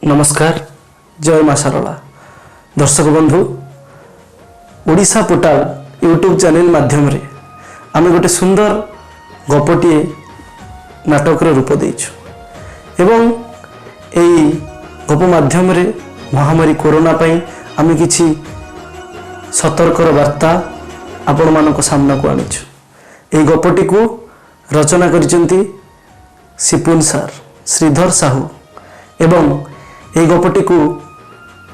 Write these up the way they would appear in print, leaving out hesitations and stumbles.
ନମସ୍କାର, ଜୟ ମା ଶାରଳା। ଦର୍ଶକ ବନ୍ଧୁ, ଓଡ଼ିଶା ପୋର୍ଟାଲ ୟୁଟ୍ୟୁବ୍ ଚ୍ୟାନେଲ ମାଧ୍ୟମରେ ଆମେ ଗୋଟେ ସୁନ୍ଦର ଗପଟିଏ ନାଟକର ରୂପ ଦେଇଛୁ ଏବଂ ଏଇ ଗପ ମାଧ୍ୟମରେ ମହାମାରୀ କରୋନା ପାଇଁ ଆମେ କିଛି ସତର୍କର ବାର୍ତ୍ତା ଆପଣମାନଙ୍କ ସାମ୍ନାକୁ ଆଣିଛୁ। ଏହି ଗପଟିକୁ ରଚନା କରିଛନ୍ତି ସିପୁନ ସାର୍, ଶ୍ରୀଧର ସାହୁ ଏବଂ ଏହି ଗପଟିକୁ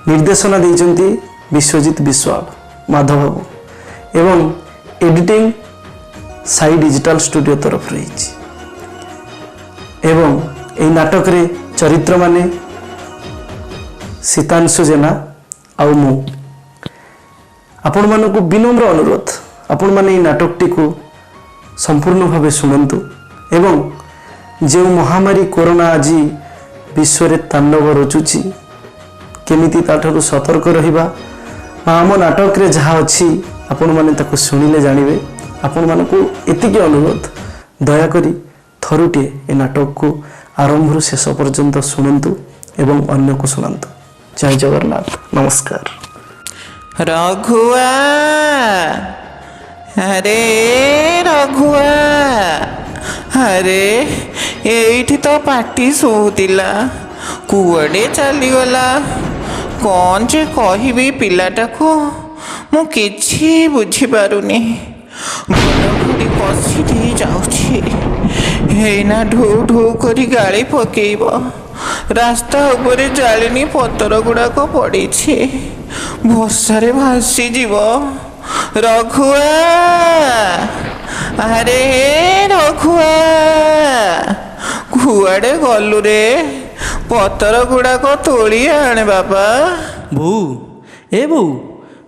ନିର୍ଦ୍ଦେଶନା ଦେଇଛନ୍ତି ବିଶ୍ୱଜିତ ବିଶ୍ୱାଳ, ମାଧବ ବାବୁ ଏବଂ ଏଡିଟିଂ ସାଇ ଡିଜିଟାଲ ଷ୍ଟୁଡ଼ିଓ ତରଫରୁ ହେଇଛି। ଏବଂ ଏହି ନାଟକରେ ଚରିତ୍ରମାନେ ସୀତାଂଶୁ ଜେନା ଆଉ ମୁଁ। ଆପଣମାନଙ୍କୁ ବିନମ୍ର ଅନୁରୋଧ, ଆପଣମାନେ ଏହି ନାଟକଟିକୁ ସମ୍ପୂର୍ଣ୍ଣ ଭାବେ ଶୁଣନ୍ତୁ ଏବଂ ଯେଉଁ ମହାମାରୀ କରୋନା ଆଜି ବିଶ୍ୱରେ ତାଣ୍ଡବ ରଚୁଛି, କେମିତି ତାଠାରୁ ସତର୍କ ରହିବା ବା ଆମ ନାଟକରେ ଯାହା ଅଛି ଆପଣମାନେ ତାକୁ ଶୁଣିଲେ ଜାଣିବେ। ଆପଣମାନଙ୍କୁ ଏତିକି ଅନୁରୋଧ, ଦୟାକରି ଥରୁଟିଏ ଏ ନାଟକକୁ ଆରମ୍ଭରୁ ଶେଷ ପର୍ଯ୍ୟନ୍ତ ଶୁଣନ୍ତୁ ଏବଂ ଅନ୍ୟକୁ ଶୁଣାନ୍ତୁ। ଜୟ ଜଗନ୍ନାଥ, ନମସ୍କାର। ରଘୁଆ, ଆରେ ରଘୁଆ, ଆରେ ଏଇଠି ତ ପାଟି ଶୁଭୁଥିଲା, କୁଆଡ଼େ ଚାଲିଗଲା? କ'ଣ ଯେ କହିବି ପିଲାଟାକୁ, ମୁଁ କିଛି ବୁଝିପାରୁନି। ଘଡ଼ଘଡ଼ି କଷି ଦେଇ ଯାଉଛି, ଏଇନା ଢୁ ଢୁ କରି ଗାଳି ପକେଇବ। ରାସ୍ତା ଉପରେ ଜାଳିନି ପତର ଗୁଡ଼ାକ ପଡ଼ିଛି, ବର୍ଷାରେ ଭାସିଯିବ। ରଘୁଆ, ଆରେ ରଘୁଆ, କୁଆଡ଼େ ଗଲୁ ରେ? ପତର ଗୁଡ଼ାକ ତୋଳି ଆଣେ ବାପା। ବୋଉ, ଏ ବୋଉ,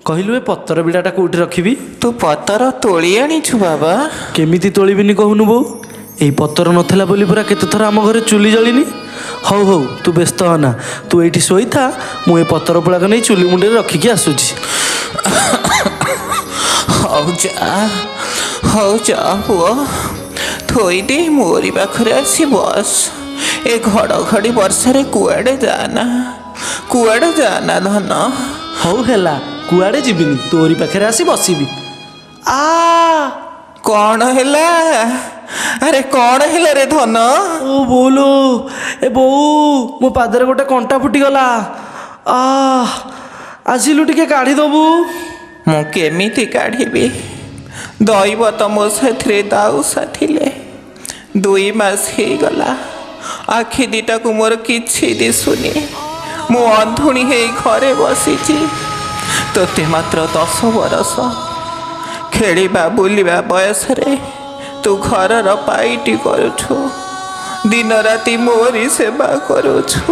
କହିଲୁ ଏ ପତର ବିଡ଼ାଟା କେଉଁଠି ରଖିବି? ତୁ ପତର ତୋଳି ଆଣିଛୁ ବାବା? କେମିତି ତୋଳିବିନି କହୁନୁ ବୋଉ? ଏଇ ପତର ନଥିଲା ବୋଲି ପୁରା କେତେଥର ଆମ ଘରେ ଚୁଲି ଜଳିନି। ହଉ ହଉ, ତୁ ବ୍ୟସ୍ତ ହନା, ତୁ ଏଇଠି ଶୋଇଥା, ମୁଁ ଏ ପତର ପୁଳାକ ନେଇ ଚୁଲି ମୁଣ୍ଡରେ ରଖିକି ଆସୁଛି। ହଉ ଯା, ହଉ ଯା ପୁଅ, ଥୋଇଦେ, ମୋରି ପାଖରେ ଆସି ବସ। ଏ ଘଡ଼ଘଡ଼ି ବର୍ଷାରେ କୁଆଡ଼େ ଯାନା, କୁଆଡ଼େ ଯାନା ଧନ। ହଉ ହେଲା, କୁଆଡ଼େ ଯିବିନି, ତୋରି ପାଖରେ ଆସି ବସିବି। ଆ କ'ଣ ହେଲା? ଆରେ କ'ଣ ହେଲା ରେ ଧନ? ଓ ବୋଉଲୋ, ଏ ବୋଉ, ମୋ ପାଦରେ ଗୋଟେ କଣ୍ଟା ଫୁଟିଗଲା। ଆ ଆସିଲୁ ଟିକେ କାଢ଼ିଦବୁ। ମୁଁ କେମିତି କାଢ଼ିବି? ଦୈବ ତ ମୋ ସାଥିରେ ଦାଉସା ଥିଲେ। 2 ମାସ ହେଇଗଲା, ଆଖି ଦିଟାକୁ ମୋର କିଛି ଦିଶୁନି, ମୁଁ ଅନ୍ଧୁଣୀ ହେଇ ଘରେ ବସିଛି। ତୋତେ ମାତ୍ର 10 ବରଷ, ଖେଳିବା ବୁଲିବା ବୟସରେ ତୁ ଘରର ପାଇଟି କରୁଛୁ, ଦିନ ରାତି ମୋରି ସେବା କରୁଛୁ।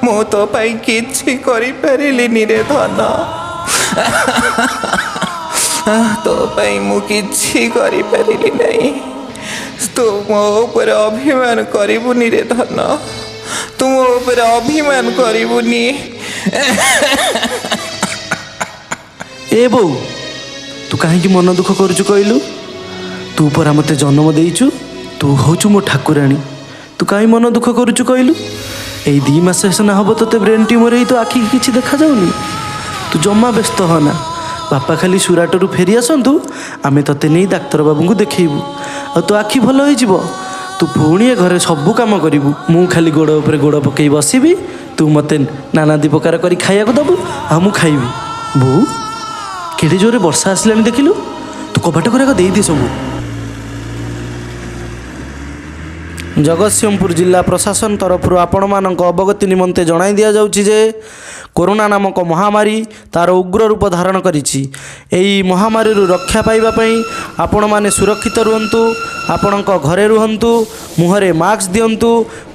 ମୁଁ ତୋ ପାଇଁ କିଛି କରିପାରିଲିନି ରେ ଧନ, ତୋ ପାଇଁ ମୁଁ କିଛି କରିପାରିଲି ନାହିଁ। ତୁ ମୋ ଉପରେ ଅଭିମାନ କରିବୁନି ରେ ଧନ, ତୁ ମୋ ଉପରେ ଅଭିମାନ କରିବୁନି। ଏ ବୋଉ, ତୁ କାହିଁକି ମନ ଦୁଃଖ କରୁଛୁ କହିଲୁ? ତୁ ପରା ମୋତେ ଜନ୍ମ ଦେଇଛୁ, ତୁ ହେଉଛୁ ମୋ ଠାକୁରାଣୀ, ତୁ କାହିଁ ମନ ଦୁଃଖ କରୁଛୁ କହିଲୁ? ଏଇ 2 ମାସ ସିନା ହେବ ତୋତେ ବ୍ରେନ୍ ଟ୍ୟୁମର୍ ହେଇ ତୋ ଆଖିକି କିଛି ଦେଖାଯାଉନି। ତୁ ଜମା ବ୍ୟସ୍ତ ହନା, ବାପା ଖାଲି ସୁରାଟରୁ ଫେରି ଆସନ୍ତୁ, ଆମେ ତୋତେ ନେଇ ଡାକ୍ତର ବାବୁଙ୍କୁ ଦେଖେଇବୁ ଆଉ ତୋ ଆଖି ଭଲ ହେଇଯିବ। ତୁ ପୁଣି ଏ ଘରେ ସବୁ କାମ କରିବୁ, ମୁଁ ଖାଲି ଗୋଡ଼ ଉପରେ ଗୋଡ଼ ପକେଇ ବସିବି, ତୁ ମୋତେ ନାନାଦି ପ୍ରକାର କରି ଖାଇବାକୁ ଦେବୁ ଆଉ ମୁଁ ଖାଇବି। ବୋଉ, କେଡ଼େ ଜୋରରେ ବର୍ଷା ଆସିଲାଣି ଦେଖିଲୁ, ତୁ କବାଟ ଗୁଡ଼ାକ ଦେଇଦେ ସବୁ। ଜଗତସିଂହପୁର ଜିଲ୍ଲା ପ୍ରଶାସନ ତରଫରୁ ଆପଣମାନଙ୍କ ଅବଗତି ନିମନ୍ତେ ଜଣାଇ ଦିଆଯାଉଛି ଯେ କରୋନା ନାମକ ମହାମାରୀ ତା'ର ଉଗ୍ର ରୂପ ଧାରଣ କରିଛି। ଏହି ମହାମାରୀରୁ ରକ୍ଷା ପାଇବା ପାଇଁ ଆପଣମାନେ ସୁରକ୍ଷିତ ରୁହନ୍ତୁ, ଆପଣଙ୍କ ଘରେ ରୁହନ୍ତୁ, ମୁହଁରେ ମାସ୍କ ଦିଅନ୍ତୁ,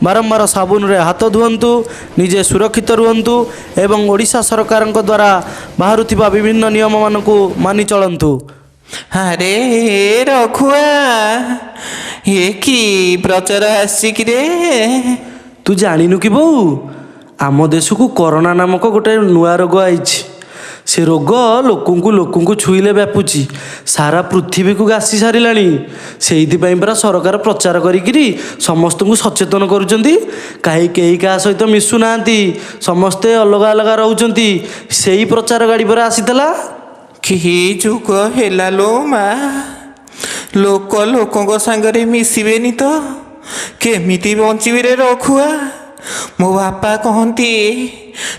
ବାରମ୍ବାର ସାବୁନରେ ହାତ ଧୁଅନ୍ତୁ, ନିଜେ ସୁରକ୍ଷିତ ରୁହନ୍ତୁ ଏବଂ ଓଡ଼ିଶା ସରକାରଙ୍କ ଦ୍ୱାରା ବାହାରୁଥିବା ବିଭିନ୍ନ ନିୟମମାନଙ୍କୁ ମାନି ଚଳନ୍ତୁ। ଆରେ ରଘୁଆ, ଏ କି ପ୍ରଚାର ଆସିଛି କିରେ? ତୁ ଜାଣିନୁ କି ବୋଉ, ଆମ ଦେଶକୁ କରୋନା ନାମକ ଗୋଟେ ନୂଆ ରୋଗ ଆଇଛି। ସେ ରୋଗ ଲୋକଙ୍କୁ ଲୋକଙ୍କୁ ଛୁଇଁଲେ ବ୍ୟାପୁଛି, ସାରା ପୃଥିବୀକୁ ଗ୍ରାସି ସାରିଲାଣି। ସେଇଥିପାଇଁ ପରା ସରକାର ପ୍ରଚାର କରିକିରି ସମସ୍ତଙ୍କୁ ସଚେତନ କରୁଛନ୍ତି। କାହିଁ କେହି କାହା ସହିତ ମିଶୁନାହାନ୍ତି, ସମସ୍ତେ ଅଲଗା ଅଲଗା ରହୁଛନ୍ତି। ସେଇ ପ୍ରଚାର ଗାଡ଼ି ପରା ଆସିଥିଲା। କି ଯୁଗ ହେଲା ଲୋ ମା, ଲୋକ ଲୋକଙ୍କ ସାଙ୍ଗରେ ମିଶିବେନି ତ କେମିତି ବଞ୍ଚିବେ ରେ ରଘୁଆ? ମୋ ବାପା କହନ୍ତି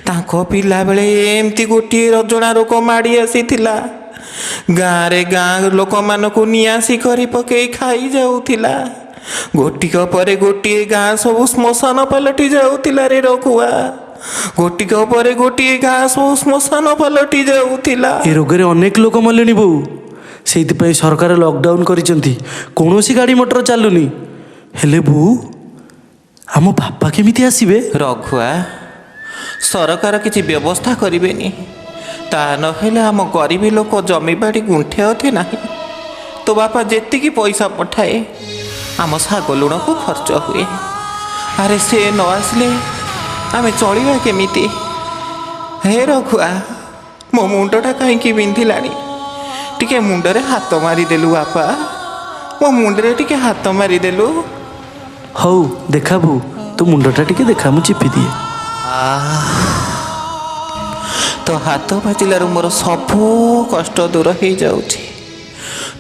ତାଙ୍କ ପିଲାବେଳେ ଏମିତି ଗୋଟିଏ ରଜଣା ରୋଗ ମାଡ଼ି ଆସିଥିଲା, ଗାଁରେ ଗାଁ ଲୋକମାନଙ୍କୁ ନିଆଁସି କରି ପକେଇ ଖାଇ ଯାଉଥିଲା। ଗୋଟିକ ପରେ ଗୋଟିଏ ଗାଁ ସବୁ ଶ୍ମଶାନ ପାଲଟି ଯାଉଥିଲା ରେ ରଘୁଆ, ଗୋଟିକ ପରେ ଗୋଟିଏ ଗାଁ ସବୁ ଶ୍ମଶାନ ପାଲଟି ଯାଉଥିଲା। ଏ ରୋଗରେ ଅନେକ ଲୋକ ମଲେଣି ବୋଉ। ସେଇଥିପାଇଁ ସରକାର ଲକଡାଉନ୍ କରିଛନ୍ତି, କୌଣସି ଗାଡ଼ି ମଟର ଚାଲୁନି। ହେଲେ ବୋଉ, ଆମ ବାପା କେମିତି ଆସିବେ? ରଘୁଆ, ସରକାର କିଛି ବ୍ୟବସ୍ଥା କରିବେନି, ତା ନହେଲେ ଆମ ଗରିବୀ ଲୋକ ଜମିବାଡ଼ି ଗୁଣ୍ଠେ ଅଧେ ନାହିଁ। ତୋ ବାପା ଯେତିକି ପଇସା ପଠାଏ ଆମ ଶାଗ ଲୁଣକୁ ଖର୍ଚ୍ଚ ହୁଏ। ଆରେ ସେ ନ ଆସିଲେ ଆମେ ଚଳିବା କେମିତି? ହେ ରଘୁଆ, ମୋ ମୁଣ୍ଡଟା କାହିଁକି ବିନ୍ଧିଲାଣି, ଟିକେ ମୁଣ୍ଡରେ ହାତ ମାରିଦେଲୁ ବାପା, ମୋ ମୁଣ୍ଡରେ ଟିକେ ହାତ ମାରିଦେଲୁ। ହଉ ଦେଖା ବୋଉ, ତୋ ମୁଣ୍ଡଟା ଟିକେ ଦେଖା, ମୁଁ ଚିପି ଦିଏ। ତୋ ହାତ ବାଜିଲାରୁ ମୋର ସବୁ କଷ୍ଟ ଦୂର ହେଇଯାଉଛି।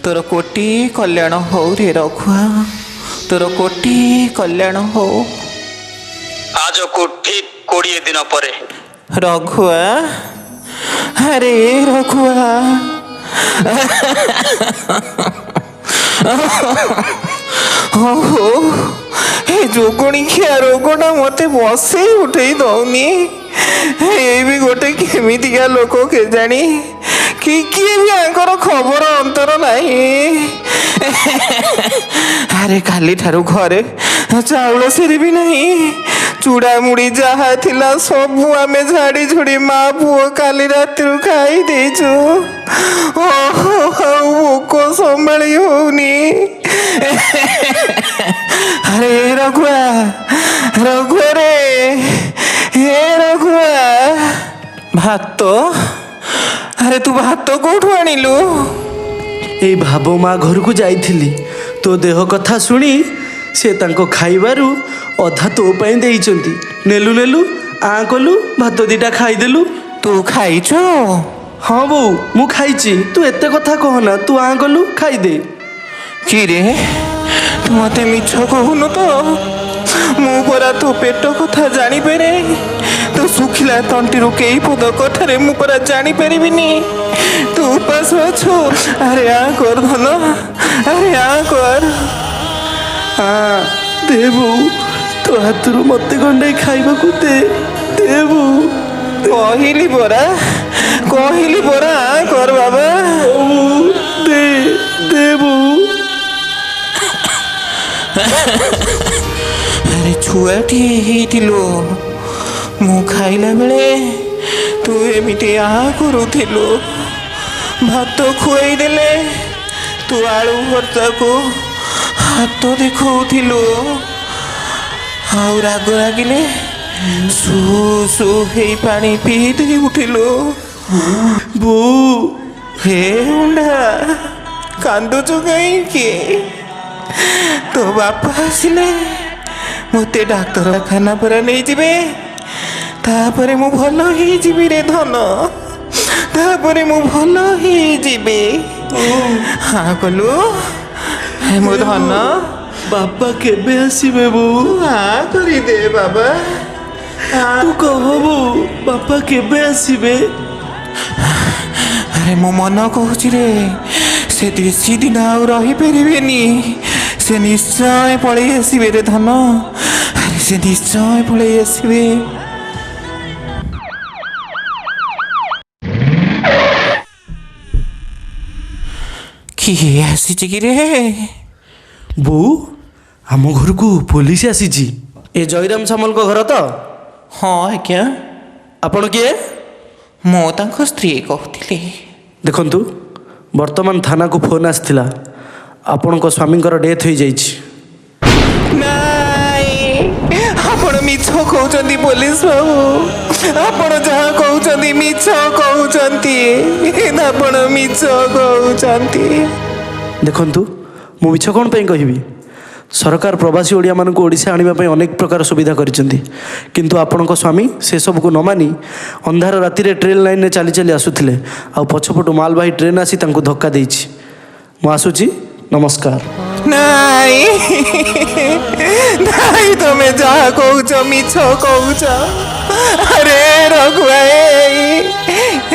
ତୋର କୋଟି କଲ୍ୟାଣ ହଉ ରେ ରଘୁଆ, ତୋର କୋଟି କଲ୍ୟାଣ ହଉ। ଆଜକୁ ଠିକ୍ 20 ଦିନ ପରେ। ରଘୁଆ, ଆରେ ରଘୁଆ, ଓହୋ, ଏ ଯୋଗଣୀ ଖିଆ ରୋଗଟା ମତେ ବସେଇ ଉଠେଇ ଦଉନି। ଏ ବି ଗୋଟେ କେମିତିକା ଲୋକ କେଜାଣି, କି କିଏ ବି ଆଙ୍କର ଖବର ଅନ୍ତର ନାହିଁ। ଆରେ କାଲିଠାରୁ ଘରେ ଚାଉଳ ସେରି ବି ନାହିଁ, ଚୁଡ଼ା ମୁଢ଼ି ଯାହା ଥିଲା ସବୁ ଆମେ ଝାଡ଼ି ଝୁଡ଼ି ମା ପୁଅ କାଲି ରାତିରୁ ଖାଇ ଦେଇଛୁ। ଓହୋ, ଆଉ ଭୋକ ସମ୍ଭାଳି ହଉନି। ଆରେ ରଘୁଆ, ରଘୁଆ ରେ, ହେ ରଘୁଆ, ଭାତ, ଆରେ ତୁ ଭାତ କୋଉଠୁ ଆଣିଲୁ? ଏଇ ଭାବ ମା ଘରକୁ ଯାଇଥିଲି, ତୋ ଦେହ କଥା ଶୁଣି ସେ ତାଙ୍କ ଖାଇବାରୁ ଅଧା ତୋ ପାଇଁ ଦେଇଛନ୍ତି। ନେଲୁ ନେଲୁ, ଆଁ କଲୁ, ଭାତ ଦିଟା ଖାଇଦେଲୁ। ତୁ ଖାଇଛୁ? ହଁ ବୋଉ, ମୁଁ ଖାଇଛି। ତୁ ଏତେ କଥା କହନା, ତୁ ଆଁ କଲୁ ଖାଇଦେ। କିରେ, ତୁ ମତେ ମିଛ କହୁନୁ ତ? ମୁଁ ପରା ତୋ ପେଟ କଥା ଜାଣିପାରେ, ତୋ ଶୁଖିଲା ତଣ୍ଟିରୁ କେଇ ପଦ କଥାରେ ମୁଁ ପରା ଜାଣିପାରିବିନି ତୁ ଉପାସ ଅଛୁ। ଆରେ ଆ କର ଧନ, ଆରେ ଆ କର। ଦେ ବୋଉ, ତୋ ହାତରୁ ମତେ ଗଣ୍ଡାଇ ଖାଇବାକୁ ଦେ, ଦେ ବୋଉ। କହିଲି ପରା, କହିଲି ପରା, ଆ କର ବାବା। ବୋଉ ଦେ, ଦେ ବୋଉ। ଆରେ ଛୁଆଟିଏ ହେଇଥିଲୁ, ମୁଁ ଖାଇଲା ବେଳେ ତୁ ଏମିତି ଆ କରୁଥିଲୁ। ଭାତ ଖୁଆଇ ଦେଲେ ତୁ ଆଳୁ ଭର୍ତ୍ତାକୁ ହାତ ଦେଖାଉଥିଲୁ, ଆଉ ରାଗ ରାଗିଲେ ସୁ ସୁ ହେଇ ପାଣି ପିଇ ଦେଇ ଉଠିଲୁ। ବୋଉ। ହେ ଉଣ୍ଡା, କାନ୍ଦୁଛୁ କାହିଁକି? ତୋ ବାପା ଆସିଲେ ମୋତେ ଡାକ୍ତରଖାନା ପରା ନେଇଯିବେ, ତାପରେ ମୁଁ ଭଲ ହେଇଯିବି ରେ ଧନ, ତାପରେ ମୁଁ ଭଲ ହେଇଯିବି। ହଁ କଲୁ ମୋ ଧନ। ବାପା କେବେ ଆସିବେ ବୋଉ? ହଁ କରିଦେ ବାବା। ତୁ କହ ବୋଉ, ବାପା କେବେ ଆସିବେ? ଆରେ ମୋ ମନ କହୁଛି ରେ, ସେ ବେଶୀ ଦିନ ଆଉ ରହିପାରିବେନି, ସେ ନିଶ୍ଚୟ ପଳେଇ ଆସିବେ ରେ ଧନ। ଆରେ ସେ ନିଶ୍ଚୟ ପଳେଇ ଆସିବେ। କିଏ ଆସିଛି କି ରେ? ବୋଉ, ଆମ ଘରକୁ ପୋଲିସ ଆସିଛି। ଏ ଜୟରାମ ସାମଲଙ୍କ ଘର ତ? ହଁ ଆଜ୍ଞା। ଆପଣ କିଏ? ମୁଁ ତାଙ୍କ ସ୍ତ୍ରୀ କହୁଥିଲି। ଦେଖନ୍ତୁ, ବର୍ତ୍ତମାନ ଥାନାକୁ ଫୋନ୍ ଆସିଥିଲା, ଆପଣଙ୍କ ସ୍ୱାମୀଙ୍କର ଡେଥ୍ ହେଇଯାଇଛି। ନାଇଁ, ଆପଣ ମିଛ କହୁଛନ୍ତି ପୋଲିସ ବାବୁ, ଆପଣ ଯାହା କହୁଛନ୍ତି ମିଛ କହୁଛନ୍ତି, ଆପଣ ମିଛ କହୁଛନ୍ତି। ଦେଖନ୍ତୁ, ମୁଁ ମିଛ କ'ଣ ପାଇଁ କହିବି? ସରକାର ପ୍ରବାସୀ ଓଡ଼ିଆମାନଙ୍କୁ ଓଡ଼ିଶା ଆଣିବା ପାଇଁ ଅନେକ ପ୍ରକାର ସୁବିଧା କରିଛନ୍ତି, କିନ୍ତୁ ଆପଣଙ୍କ ସ୍ୱାମୀ ସେସବୁକୁ ନ ମାନି ଅନ୍ଧାର ରାତିରେ ଟ୍ରେନ୍ ଲାଇନ୍ରେ ଚାଲି ଚାଲି ଆସୁଥିଲେ, ଆଉ ପଛପଟୁ ମାଲବାହୀ ଟ୍ରେନ୍ ଆସି ତାଙ୍କୁ ଧକ୍କା ଦେଇଛି। ମୁଁ ଆସୁଛି, ନମସ୍କାର। ନାଇଁ ନାଇଁ, ତମେ ଯାହା କହୁଛ ମିଛ କହୁଛ। ଆରେ ରଘୁଆ,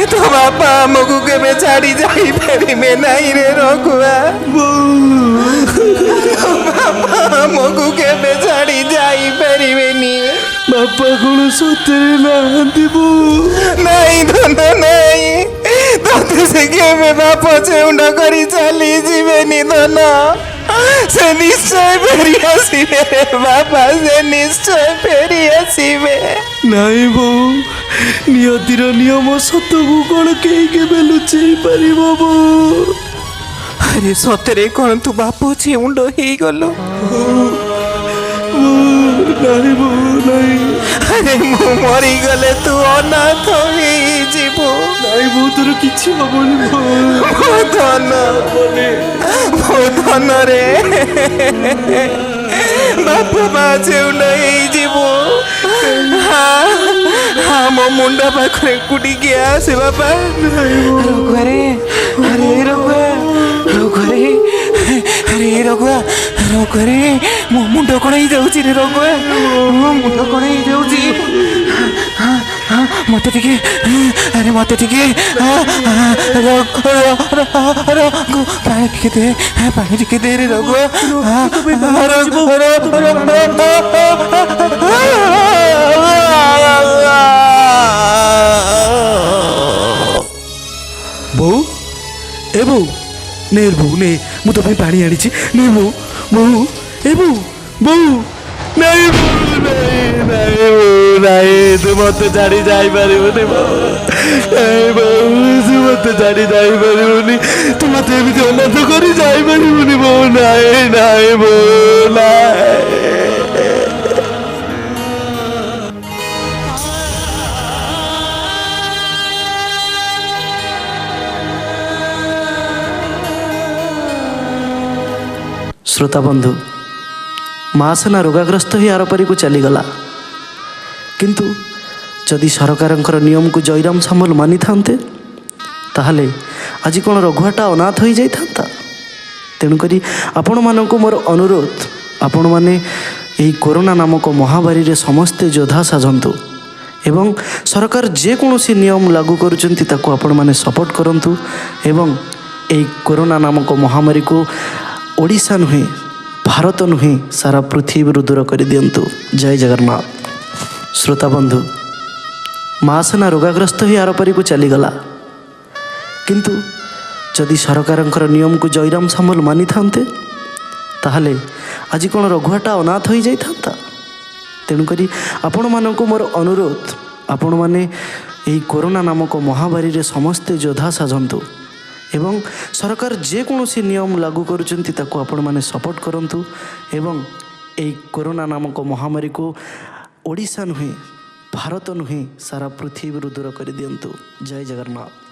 ତୋ ବାପା ଆମକୁ କେବେ ଛାଡ଼ି ଯାଇପାରିବେ ନାହିଁ ରେ ରଘୁଆ, ତୋ ବାପା ଆମକୁ କେବେ ଛାଡ଼ି ଯାଇପାରିବେନି। ବାପା କ'ଣ ସତରେ ନାହାନ୍ତି ବୋଉ? ନାଇଁ ଧନ, ନାଇଁ, ତତେ ସେ କେବେ ବାପ ଛେଉଣ୍ଡ କରି ଚାଲିଯିବେନି ଧନ, ସେ ନିଶ୍ଚୟ ଫେରି ଆସିବେ ରେ ବାପା, ସେ ନିଶ୍ଚୟ ଫେରି ଆସିବେ। ନାଇଁ ବୋଉ, ନିୟତିର ନିୟମ ସତକୁ କ'ଣ କେହି କେବେ ଲୁଚେଇ ପାରିବ ବୋଉ? ଆରେ ସତରେ କ'ଣ ତୁ ବାପ ଛେଉଣ୍ଡ ହେଇଗଲୁ? ନାଇଁ ବୋଉ, ନାଇଁ। ଆରେ ମୁଁ ମରିଗଲେ ତୁ ଅନାଥ ହେଇଯିବୁ। ନାଇଁ ବୋଉ, ତୋର କିଛି ହବନି ବୋଉ। ମୋ ଧନ, ମୋ ଧନରେ ବାପ ମା ଛେଉଣ୍ଡ ହେଇଯିବୁ। ମୋ ମୁଣ୍ଡ ପାଖରେ କୁଟିକି ଆସେ ବାପା। ରଘୁଆରେ, ଆରେ ରଘୁଆ, ରଘୁଆରେ, ଆରେ ରଘୁଆ, ରଘୁଆରେ, ମୋ ମୁଣ୍ଡ କ'ଣ ହେଇଯାଉଛି ରେ ରଘୁଆ, ମୋ ମୁଣ୍ଡ କ'ଣ ହେଇଯାଉଛି। ମତେ ଟିକେ, ଆରେ ମତେ ଟିକେ ପାଣି ଟିକେ ଦେ, ପାଣି ଟିକେ ଦେ ରେ ରଘୁଆ। ବୋଉ, ଏ ବୋଉ, ନେ ବୋଉ ନେ, ମୁଁ ତୋ ପାଇଁ ପାଣି ଆଣିଛି, ନେ ବୋଉ। ବୋଉ, ଏ ବୋଉ, ବୋଉ, ନାଇଁ ବୋଉ, ନାଇଁ, ନାଇଁ ବୋଉ, ନାଇଁ, ତୁ ମତେ ଛାଡ଼ି ଯାଇପାରିବୁନି ବୋଉ, ନାଇଁ ବୋଉ, ତୁ ମତେ ଛାଡ଼ି ଯାଇପାରିବୁନି, ତୁ ମତେ ଏମିତି ଅନାଥ କରି ଯାଇପାରିବୁନି ବୋଉ, ନାଇଁ, ନାଇଁ ବୋଉ, ନାଇଁ। ଶ୍ରୋତା ବନ୍ଧୁ, ମା ସେନା ରୋଗାଗ୍ରସ୍ତ ହୋଇ ଆରପାରିକୁ ଚାଲିଗଲା, କିନ୍ତୁ ଯଦି ସରକାରଙ୍କର ନିୟମକୁ ଜୟରାମ ସାମଲ ମାନିଥାନ୍ତେ, ତାହେଲେ ଆଜି କ'ଣ ରଘୁଆଟା ଅନାଥ ହୋଇଯାଇଥାନ୍ତା? ତେଣୁକରି ଆପଣମାନଙ୍କୁ ମୋର ଅନୁରୋଧ, ଆପଣମାନେ ଏହି କରୋନା ନାମକ ମହାମାରୀରେ ସମସ୍ତେ ଯୋଦ୍ଧା ସାଜନ୍ତୁ ଏବଂ ସରକାର ଯେକୌଣସି ନିୟମ ଲାଗୁ କରୁଛନ୍ତି ତାକୁ ଆପଣମାନେ ସପୋର୍ଟ କରନ୍ତୁ ଏବଂ ଏହି କରୋନା ନାମକ ମହାମାରୀକୁ ଓଡ଼ିଶା ନୁହେଁ, ଭାରତ ନୁହେଁ, ସାରା ପୃଥିବୀରୁ ଦୂର କରିଦିଅନ୍ତୁ। ଜୟ ଜଗନ୍ନାଥ। ଶ୍ରୋତା ବନ୍ଧୁ, ମା ସେନା ରୋଗାଗ୍ରସ୍ତ ହୋଇ ଆରପାରିକୁ ଚାଲିଗଲା, କିନ୍ତୁ ଯଦି ସରକାରଙ୍କର ନିୟମକୁ ଜୟରାମ ସାମଲ ମାନିଥାନ୍ତେ, ତାହେଲେ ଆଜି କ'ଣ ରଘୁଆଟା ଅନାଥ ହୋଇଯାଇଥାନ୍ତା? ତେଣୁକରି ଆପଣମାନଙ୍କୁ ମୋର ଅନୁରୋଧ, ଆପଣମାନେ ଏହି କରୋନା ନାମକ ମହାମାରୀରେ ସମସ୍ତେ ଯୋଦ୍ଧା ସାଜନ୍ତୁ ଏବଂ ସରକାର ଯେକୌଣସି ନିୟମ ଲାଗୁ କରୁଛନ୍ତି ତାକୁ ଆପଣମାନେ ସପୋର୍ଟ କରନ୍ତୁ ଏବଂ ଏହି କରୋନା ନାମକ ମହାମାରୀକୁ ଓଡ଼ିଶା ନୁହେଁ, ଭାରତ ନୁହେଁ, ସାରା ପୃଥିବୀରୁ ଦୂର କରିଦିଅନ୍ତୁ। ଜୟ ଜଗନ୍ନାଥ।